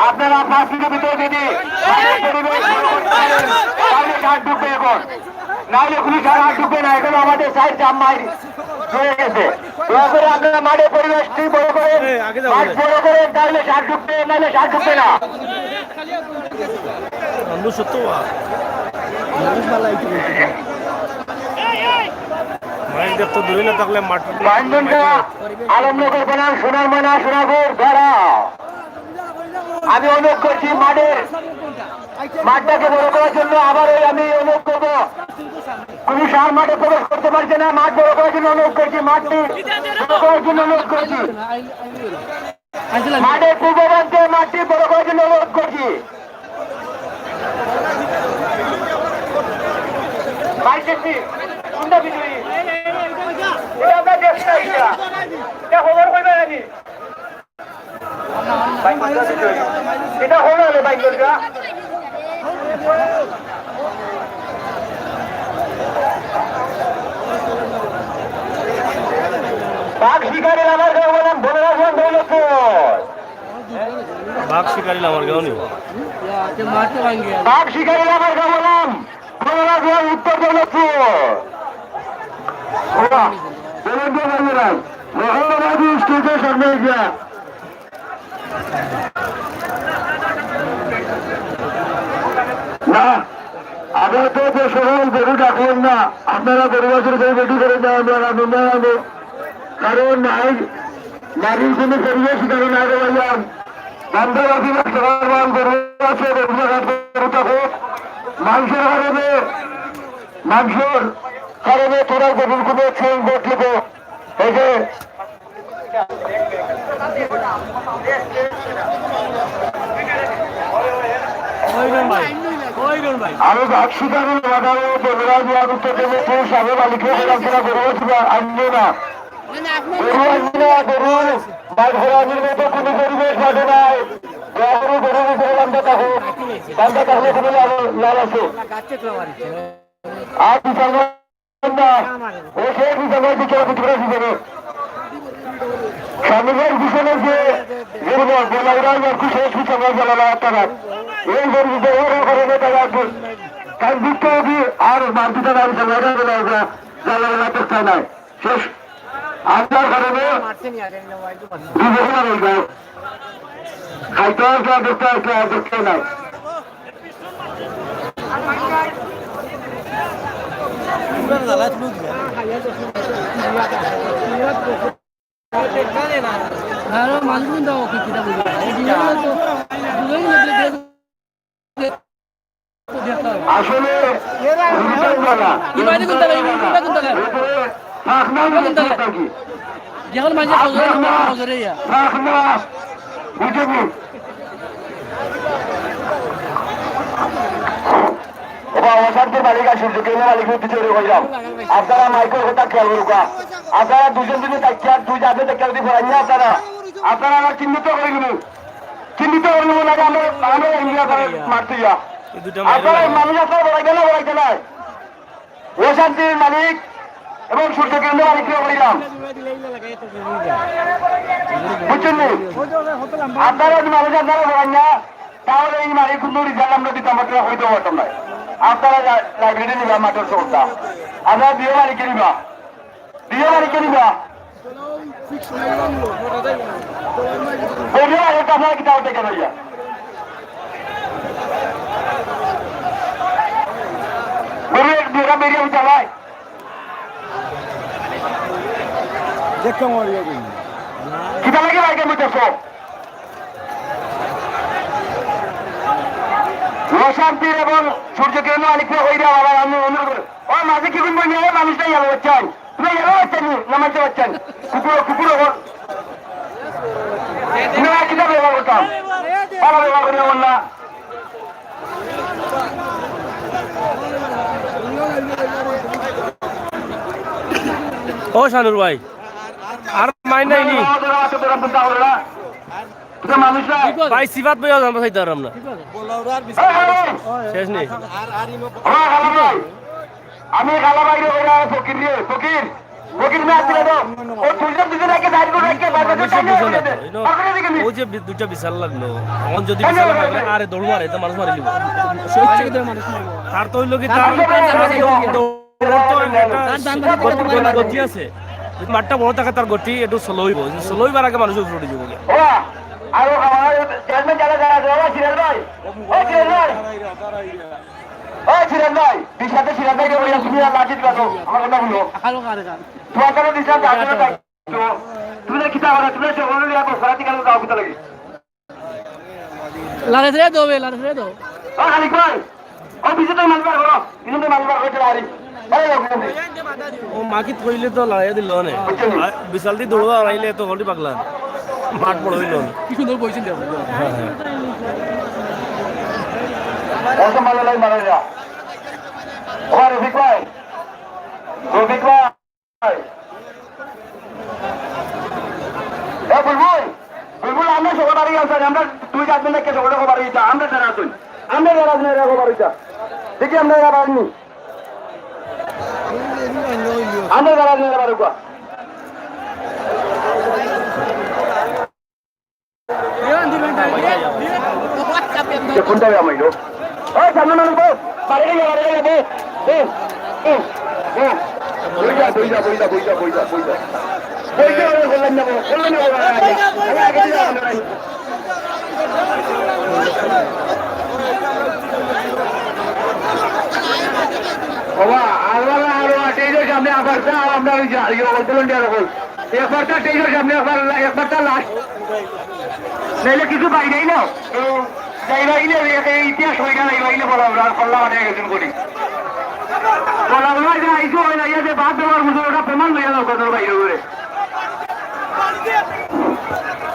আপনারা পাঁচ মিনিটের ভিতরে যদি মাঠের পরিবেশ ভালো করতে পারেন, তাহলে শার্ট ঢুকবে এখন। নাইলে পুলিশ আর হাত ঢুকবে না, এখনো আমাদের সাইড জাম মারি রয়ে গেছে। দয়া করে আপনারা মাঠের পরিবেশ ঠিক বড় করেন, এই, আগে যাও, মাঠ আগে। বড় করেন, তাহলে শার্ট ঢুকবে, নাইলে শার্ট ঢুকবে না। মানুষ তো, মাইক দেখতো দূরে না থাকলে মাঠ। বাইন্দনকা, আলমনগর বনাম সোনার ময়না, সোনাপুর, দোয়ারা। আমি অনুরোধ করছি মাঠের, মাঠটাকে বড় করার জন্য আবার ওই আমি অনুরোধ করবো। পুলিশ আর মাঠে প্রবেশ করতে পারছে না, মাঠ বড় করার জন্য অনুরোধ করছি, মাঠটি বড় করার জন্য অনুরোধ করছি। মাঠের পূর্ব প্রান্তে মাঠটি বড় করার জন্য অনুরোধ করছি। ভাই দেখছি, কোনটা বিজয়ী? এটা আমরা দেখছি না, এটা। এটা খবর কইবে নাকি? এটা হলো রে ভাই, এটা। বাঘ শিকারী আমার গাঁও বললাম, বনরাজ দৌলতপুর। বাঘ শিকারী আমার গাঁও নি। বাঘ শিকারী আমার গাঁও বললাম। বনরাজ উত্তর দৌলতপুর। ওরা, বরেন্দ্র বাবুরাজ, মোহাম্মদবাদী স্টেজের সামনে গিয়া। না, আমরা তো যে সকল গরু ডাকলেন না, আপনারা গরু বাছুর করে রেডি করে দেওয়া, আমরা রাখুন না, রাখুন। কারণ নাই, নারীর কোনো পরিবেশ এখানে না রইলাম। বান্দাবাসী সবার মান গরু আছে, গরু রাখার গরু থাকুক। মানুষের কারণে, মানুষের কারণে তোরা গরুর কোনো চেঞ্জ ঘটলে তো এই যে আমি ভাবছি, আমি মাথায় বলরাজ ইয়ার উত্তর দেবো, তুই সাহেব আলীকে বললাম, তোরা গরু ছিল, আনবে না। গরু আনবে না, গরু বাইর করা আনবে না, তো কোনো পরিবেশ মাঠে নাই। গরু, গরু উপরে বান্ধা থাকো, বান্ধা থাকলে কোনো লাভ, লাভ আছে। আর বিশাল না, ও সে বিশাল ভাই, বিশাল ভাই, বিশাল ভাই। স্বামীদের পিছনে যে দুর্বল, বলাইরা একটু শেষ পিছনে জ্বালানো একটা রাত। এই পরিস্থিতি ওরা করে নেতা রাখবে। কাল দিতে হবে আর মারপিটা দাঁড়িয়ে জ্বালানো জ্বালানো দেখতে নাই। শেষ। আপনার কারণে বিবেচনা রইল। খাইতে আসলে দেখতে আসলে আর দেখতে নাই। আসলে কি বাইরে কোন তালা? এই কোনটা কোন তালা? পাখনা কোন তালা? থাকি। যখন মাঝে আপনার খজরে, না, খজরে ইয়া। পাখনা বুঝে নি। ওবা, অশান্তির মালিক আর সূর্য কেন্দ্র মালিক হতে চুরি করলাম। আপনারা মাইকের কথা খেয়াল করুকা। আপনারা দুজন দুজন তাকিয়া, দুই জাতে তাকিয়া যদি ফেরাই না আপনারা, আপনারা আমার চিহ্নিত করে নিব। চিহ্নিত করে নিব না, আমরা, আমরা ইন্ডিয়া করে মারতে যা। এই দুটো মাইরে আপনারা এই লাগবে। মানুষ আপনারা বড়াইতে না, বড়াইতে নাই। অশান্তির মালিক এবং সূর্য কেন্দ্র মালিক হয়ে বলিলাম। বুঝছেন নি? আপনারা যদি মানুষ আপনারা বলেন না, তাহলে এই মালিক কিন্তু রিজাল্ট আমরা দিতাম, আপনারা হইতে পারতাম না। আপনারা লা-, লাইব্রেরি নিবা, মাঠের সবটা। আপনারা দিয়ে মালিকে নিবা। দিয়ে মালিকে নিবা। বললে আগে কথা কিতা হতে গেল ইয়া। গরু এক বিঘা বেরিয়ে আমি চালাই। দেখতাম আর ইয়ে করি। কিতা লাগে বাইকে মুই দেখো। অশান্তির এবং সূর্য কিরণ আলিকে হইরা আবার আমি অনুরোধ করি। ও মাঝে কি কোন বই নিয়ে মানুষটা গেল হচ্ছেন? তুমি গেল হচ্ছেন নি? না মানতে হচ্ছেন? কুকুর, কুকুর হল। তুমি আর কিতা ব্যবহার করতাম? ভালো ব্যবহার করি আমার না। ও শানুর ভাই, আর মাইর নাই নি? তোরা মানুষ না। ভাই, সিফাত ভাইও জানবো চাইতে পারলাম না। এই, এই, এই। শেষ নেই। ও, খালা ভাই। আমি খালা ভাই রে, ওরা ফকির রে, ফকির। ফকির না আসলে তো। ও দুইজন দুইজন একে সাইড করে রাখতে পারবে, মানুষের টাইম বুঝে না হয়ে তো, যাবে। এই নো, পাগলের দিকে নি। ওই যে বি-, দুইটা বিশাল লাগলো। এখন যদি বিশাল লাগে, আরে দৌড় মারে, তো মানুষ মারিলিব। তার তো হইলো কি, তার দৌড় তো একটা গতি, গতি আছে। যদি মাঠটা বড় থাকে, তার গতি একটু স্লো হইব। স্লো হইবার আগে মানুষ উপরে উঠে যাবো। ও, আর ও আমার চেয়ারম্যান যারা যারা আছে, ও সিরাজ ভাই, ও সিরাজ ভাই। ওই সিরাজ ভাই, বিশ হাতে সিরাজ ভাই রে, ওই তুমি আর লাঠির কথা, আমার কথা বলো। আরো কারে কার? তোমার কাছে বিশ হাতে আসলে ভাই, তো তুমি না কিতা করো, তুমি সে বললে আর ফরাতি কালো দাও কিতা লাগে? লারে ছেড়ে দেবে, লারে ছেড়ে দেবো। ও খালিক ভাই, ও পিছনে মালবার করো, পিছনে মালবার করো, চলে আরি। ভালো লাগবে না। ও মাকি থইলে তো লাগাই দিল নে। বুঝছো নি? আর বিশাল দি দৌড়া আড়াইলে তো হলি পাগলা। মাঠ বড় হইল না। কি সুন্দর বইছেন দেখো। হ্যাঁ, হ্যাঁ। অসম ভালো লাগে মারা যা। ও রফিক ভাই, রফিক ভাই। এ বুলবুল, বুলবুল, আমরা সকাল বাড়ি আসেন, আমরা দুই চার দিন থেকে সকালে খবর হইতা, আমরা যারা আছেন, আমরা যারা আছেন এরা খবর হইতা। দেখি আমরা এরা বাড়িনি। আমরা যারা আছেন এরা বাড়ি। কোনটা আমার লোক? ওই সামনে মানুষ বস। বাড়ি গেলে, বাড়ি গেলে, বস। বস। বস। বস। বই যা, বই যা, বই যা, বই যা, বই যা, বই যা। বই যা, ওরে বললাম না, বস। বললাম না, বস। আমি আগে দিয়ে যাবো না। বাবা, আল্লাহ, আল্লাহ, এই যে সামনে আবার যা, আমরা ওই যা, ইয়ে, volunteer হই। একবারটা টেইলর সামনে, একবার, একবারটা লাস্ট। নাইলে কিছু বাইরেই না। তো যাইবা ইলে, এই ইতিহাস হই না, যাইবা ইলে বলা, আমরা পাল্লা মাঠে একজন করি। বলা, বলা, যে আইসো হয় না, ইয়া যে বাদ দেওয়ার মতো ওটা প্রমাণ হইয়া দাও, কত বাইরে করে।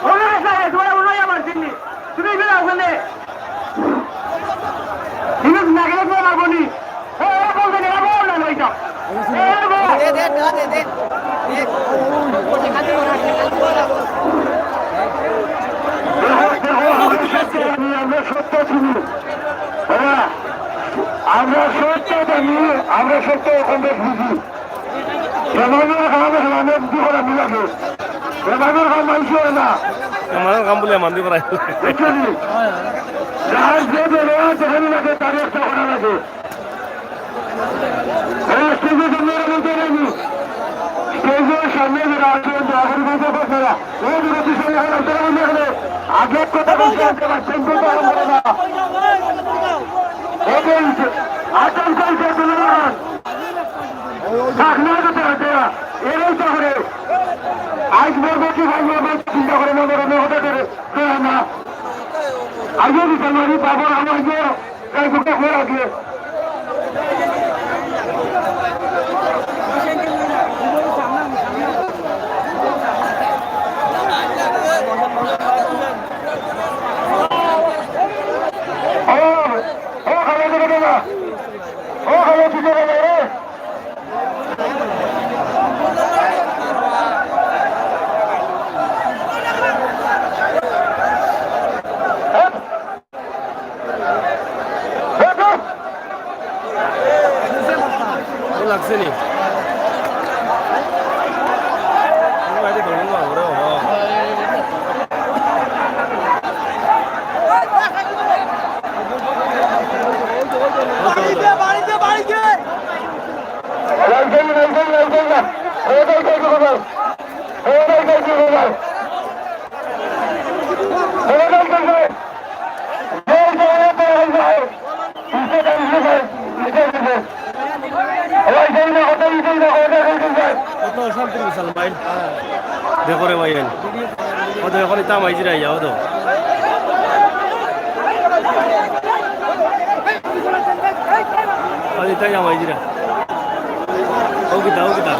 ওরা আছে, তোরা ওরাই আমার চিনি। তুমি ফিরে আসলে। ইনুস না গেলে তো মারবো নি। এ, এ, বলতে গেলে বল না, ভাই, যাও। এ, বল। দে, দে, দে, দে, দে। আমরা সত্য চিনি। হ্যাঁ, আমরা সত্য জানি, আমরা সত্য এখন বুঝি। জনগণের কারণে আমাদের দুঃখ লাগে। এবারের কাম মানছি না। এবারের কাম বলে মান্দি করাই। বুঝছো নি? যার যে বেরোয়া যেখানে লাগে, তার একটা করা লাগে। এই স্টেজে জন্য এরা বলতে পারেনি। স্টেজের সামনে যারা আছেন, দয়া করে বলতে পারবেন না। এই বিরোধী সঙ্গে এখন আপনারা মনে হলে আগে কথা বলতে আসতে পারছেন, কিন্তু এখন বলে না। ওকে, আতঙ্ক চলছে, তুলে নেন। পাখনা যেতে হচ্ছে, এরাই তো করে। আজ বলবো কি ভাই, বলবো চিন্তা করে মনে মনে হতে পারে, তো না। আগে দিতে পারি, বাবর আমার আগে, তাই বুকে হয়ে আগে। ও, ও, খাওয়া যাবে না। ও, খাওয়া দিতে পারে, রে। ও লাগছে নি? ও বাইরে ধরুন না, ওরে বাবা। বাড়িতে, বাড়িতে, বাড়িতে। রাইফেল, রাইফেল, রাইফেল না। ওটাই চাইছে কোথায়? ওটাই চাইছে কোথায়? ওটাই চাইছে। এই যে ওটাই চাইছে। ওটাই চাইছে, ওটাই চাইছে, ওটাই চাইছে। কত অশান্তির বিশাল মাইল। দেখো রে ভাই, আইন। ও তো এখন ইতা মাইজিরা ইয়া, ও তো। আরে, ইতা ইয়া মাইজিরা। ও কিতা, ও কিতা।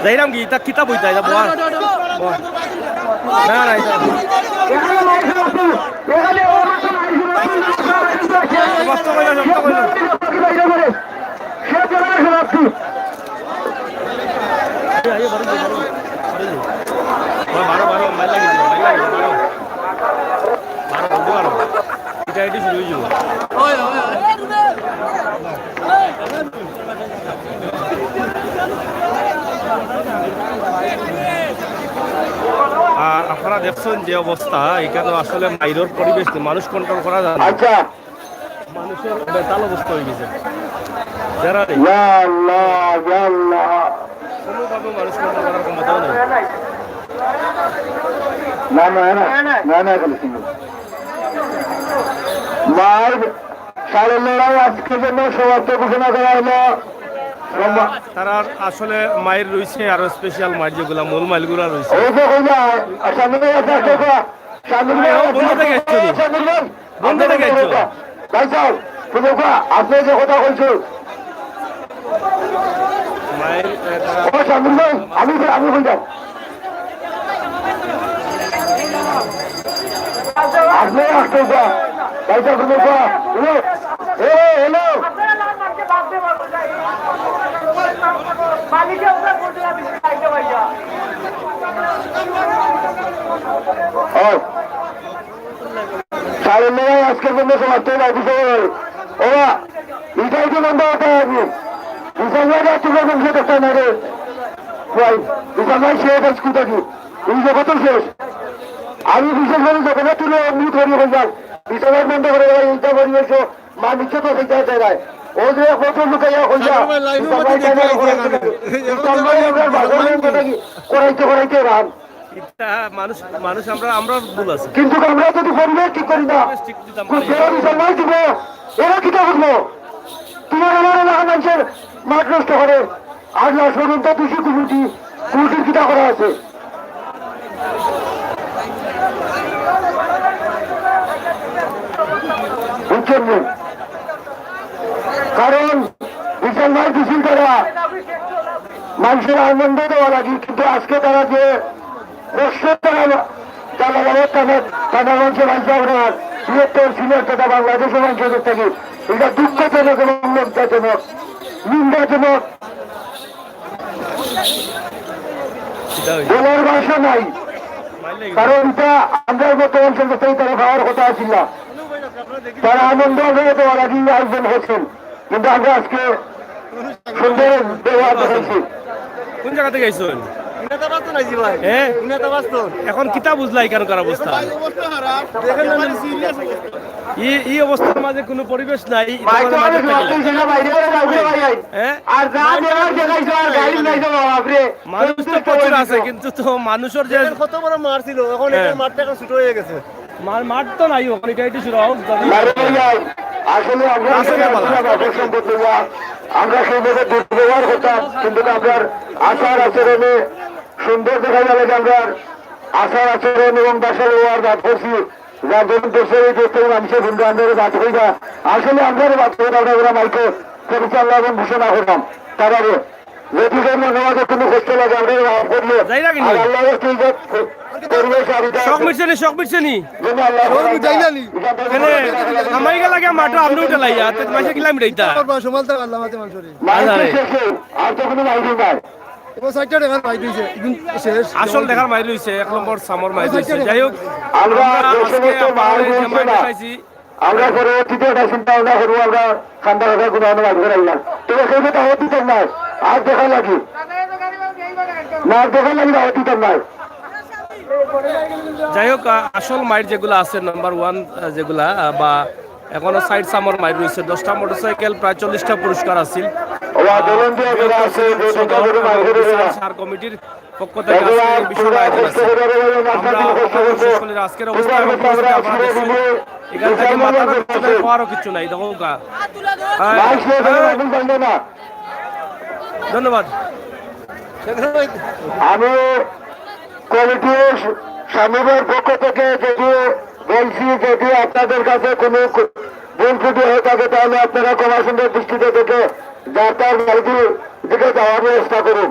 যাইরাম কি? ইতা কিতা বইতা? ইতা বওয়া। বওয়া। না, না, ইতা। সমাপ্ত কইলো, সমাপ্ত কইলো। বারো, বারো, মাইল লাগি দিল, মাইল লাগি দিল, বারো। বারো, বন্ধু, বারো। ইটা এটি শুরু হয়ে যাবো। আর আপনারা দেখছেন যে অবস্থা, এখানে আসলে মাইরর পরিবেশ নেই, মানুষ কন্ট্রোল করা যায় না। আচ্ছা। মানুষের বেতাল অবস্থা হয়ে গেছে। যারা নেই। ইয়া আল্লাহ, ইয়া আল্লাহ। কোনোভাবে মানুষ কন্ট্রোল করার ক্ষমতাও নেই। না, না, না, না, না, না, কোনো চিন্তা নেই। মাইর সারের লড়াই আজকের জন্য সমাপ্ত ঘোষণা করা হলো। তারা আসলে মাইর রইছে, আরো স্পেশাল মাইর যেগুলা, মূল মাইরগুলা রইছে। ওই যে, ওই যে, সামনে আছে একটা, সামনে আছে বন্ধ থেকে একটা, আসছে নি? সামনে বন্ধ থেকে একটু। ভাই সাহেব, তুমি ওকে, আপনি যে কথা বলছো। মাইর, এ, তারা ও, শামীম ভাই, আমি, আমি বলতাম। আপনি আসতে যা। ভাই সাহেব, তুমি ওকে, হ্যালো, হ্যালো, হ্যালো। ও। সাড়ে নয় আজকের জন্য সমাপ্ত হলো, অফিসে। ওরা, ইটাই তো বন্ধ হতে হবে। বিশাল ভাই আর তোমরা বংশ দেখতে না রে। ভাই, বিশাল ভাই শেষ আজ কোথা কি? এই জগতে শেষ। আমি বিশেষ করে জগন্নাথ তুলে এমনি ধরি হয়ে যাও। বিশাল ভাই বন্ধ করে দেয়, এইটা পরিবেশ মানুষকে তো সেই জায়গায় যায়। ও যে এক বছর লোকে ইয়া হয়ে যাও। বিশাল ভাই তাই না করে। বিশাল ভাই আমরা বাজার কথা কি? করাইতে করাইতে রাম। ইটা মানুষ, মানুষ আমরা, আমরা ভুল আছে। কিন্তু আমরা যদি পরিবেশ ঠিক করি না, পরিবেশ ঠিক দিতাম পারি। যারা বিশাল ভাই দিব, এরা কিতা বুঝবো? তোমার আমার এলাকার মানুষের মাঠ নষ্ট করে, আট লাখ পর্যন্ত দুশো কোটি, কোটি কিতা করা আছে। বুঝছেন নি? কারণ বিশাল ভাই বিশাল তারা মানুষের আনন্দ দেওয়া লাগে, কিন্তু আজকে তারা যে কষ্ট তারা জানালাম তাদের, তাদের মানুষের ভাই সাহেবরা বৃহত্তর সিনিয়র তথা বাংলাদেশের মানুষের থাকি এটা দুঃখজনক এবং লজ্জাজনক, নিন্দাজনক। বলার ভাষা নাই। কারণ ইটা আমরার মতো মানুষর কাছে তারা পাওয়ার কথা আছিল না। তারা আনন্দ অনন্দ লাগি আয়োজন করছেন, কিন্তু আমরা আজকে সুন্দর ব্যবহার দেখাইছি। কোন জাগা থাকি আইছইন? গুনাতাবাজ তো নাইছি ভাই। হ্যাঁ? গুনাতাবাজ তো। এখন কিতা বুঝলা ইখানকার অবস্থা? ভাই, অবস্থা খারাপ। দেখেন না, সিরিয়াস। ই, ই অবস্থার মাঝে কোনো পরিবেশ নাই। ই ভাই, তো ধরনের আমি মাঝে জবাব থাকলে। দিছি না, বাইরে করে যাও, বাইরে। হ্যাঁ? আর যা দেওয়ার দেখাইছো, আর গাড়ি নাই তো, বাপ রে। মানুষ তো প্রচুর আছে, কিন্তু তো মানুষর যে দেখেন কত বড় মাঠ ছিল, এখন হ্যাঁ। এটার মাঠটা এখন ছোট হয়ে গেছে। মার-, মাঠ তো নাই, ওখানে এটা একটু শুরু হোক, যাতে আরে ভাই, আসলে আমরা আছে না বালা? আমরা সেই মতো দুর্ব্যবহার করতাম, কিন্তু আপনার আচার আচরণে সুন্দর দেখা গেল যে আমরা আচার আচরণ এবং ভাষা ব্যবহার বাদ করছি, যার জন্য দেশের এই দেশ থেকে মানুষের বন্ধু বান্ধবের বাদ হয়ে যায়। আসলে আমরা বাদ হয়ে আমরা মাইকে পরিচালনা এবং ঘোষণা করলাম। তারা যেদিকে মনে হয় কোনো কষ্ট লাগে, আমরা মাফ করিও। যাই লাগে নি? আর আল্লাহর কাছে ইজ্জত করিও, সাবিতা। শখ মিটছে নি, শখ মিটছে নি? যেন আল্লাহ শখ মিটাইলা নি? কেনে? আমাই গেলা গিয়া মাঠে আপনি উঠে লাইয়া, তে মাসে কিলা মিটাইতা? করবা, সমালতা আল্লাহ মাতে মানুষরে। মাইকে আরে। শেষে আর তো কোনো মাইকে নাই। এবার সাইডটা দেখার মাইর হইছে, এখন শেষ। আসল দেখার মাইর হইছে, এক নম্বর সামর মাইর হইছে। যাই হোক, আমরা আমরা যে আজকে সমস্ত আপনারা মাইর এই যে হইছে মাইর না, দেখাইছি, আমরা পরবর্তীতে একটা চিন্তা ভাবনা করবো, আমরা খান্দা খান্দা কোনো আমরা মাইর করাই না। তবে সেই কথা হতে চান না, আর দেখা লাগি। না, আর দেখা লাগি না, হতে চান না। যাই হোক, আ-, আসল মাইর যেগুলা আছে, নাম্বার ওয়ান, আ, যেগুলা, আ, বা এখনো সাইড সামর মাইর রইছে, দশটা মোটরসাইকেল, প্রায় চল্লিশটা পুরস্কার আছিল। ওয়া, আ, দলন দিয়ে যারা আছে, যে সদর দলটা করে এবং মাইর করে বিশাল দেবে। সার কমিটির পক্ষ থেকে আজকে এই বিশাল আয়োজন আছে। আমরা আপাতত শেষ করলে আজকের অবস্থা এবং পরিস্থিতি আপনারা দেখছেন। এখান থেকে মাথা ব্যথা নাই, পাওয়ারও কিচ্ছু নাই, দেখো গা। হ্যাঁ, হ্যাঁ। ধন্যবাদ। আমি কমিটির সামনের পক্ষ থেকে যদি বলছি, যদি আপনাদের কাছে কোনো ভুল ত্রুটি হয়ে থাকে, তাহলে আপনারা ক্ষমা সুন্দর দৃষ্টিতে দেখে যার তার বাড়ির দিকে যাওয়ার ব্যবস্থা করুন।